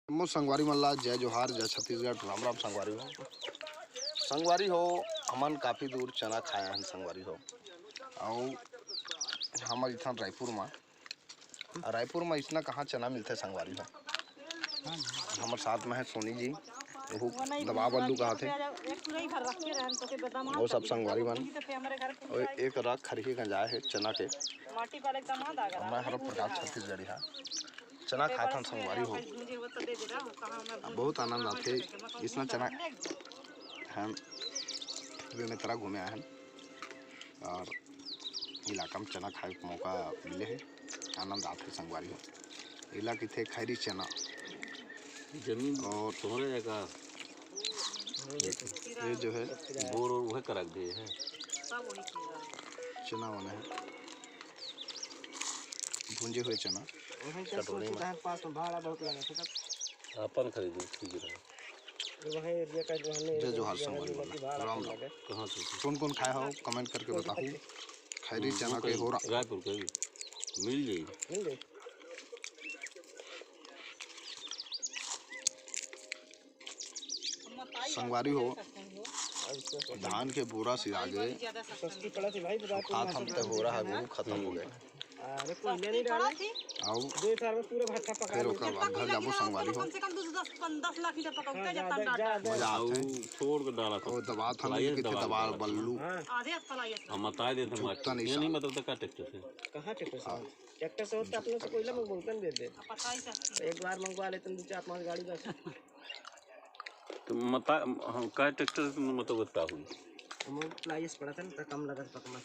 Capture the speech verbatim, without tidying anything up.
जम्मो संगवारी मन ला जय जोहार, जय छत्तीसगढ़, राम राम संगवारी हो। संगवारी हो, हमन काफ़ी दूर चना खाए हन संगवारी हो, अउ हमर इथन रायपुर मा, रायपुर मा इसना कहाँ चना मिलथे संगवारी हो। हमर साथ में है सोनी जी, वो दबाव अल्लू कहाथे। वो सब संगवारी मन, और एक रख खरही गंजाए है चना के। मैं हर प्रकार छत्तीसगढ़ी हा। चना खाथन संगवारी हो। बहुत आनंद आथे। इसना चना हम बेमेतरा घूमे आए हन और इलाका में चना खाए के मौका मिले है। आनंद आथे संगवारी हो। इला किथे खैरी चना। जमीन और तोहरे जगह ये जो है बोर और वह करक दिए है। चना वना है, भुंजे हुए चना। वही तो कटोरी सोचे में। तहन पास में भाड़ा बहुत लगा था तब। अपन खरीदे ठीक रहे। वही एरिया का जो हमने जय जोहार संगवारी वाला। राम राम। कहाँ से? कौन कौन खाए हो, कमेंट करके बताओ। खैरी चना के होरा। रायपुर के भी मिल जाई। मिल जाई। संगवारी हो, धान के बोरा सिरा गे। सस्ती पड़ा थी भाई, बाजार खात हम ते हो रहा है, वो खत्म हो गए। अरे पहले नहीं डाला। आओ। दो साल में पूरा भट्टा पका फिर ओकर बाद घर जाबो संगवारी हो। कम से कम दस, दस लाख ईंटा पका, हाँ, उतना ज्यादा, ज्यादा। मजा आते हैं। छोड़ के डाला था। और दबात हम ये कितने दबा बल्लू। हाँ। आधे हाथ फलाई है। हम बताए देते हैं, छूटता नहीं ये नहीं साला। मतलब तो का ट्रैक्टर से? कहाँ ट्रैक्टर से? हाँ। ट्रैक्टर से होता अपने से कोयला मंगवाते दे दे। पता ही चलती है। एक बार मंगवा लेते हैं दो चार पांच गाड़ी बस। तो मता, हाँ, का ट्रैक्टर से मतलब का हुई? हम लोग प्लाइस पड़ा था ना, तो कम लगत पकमा।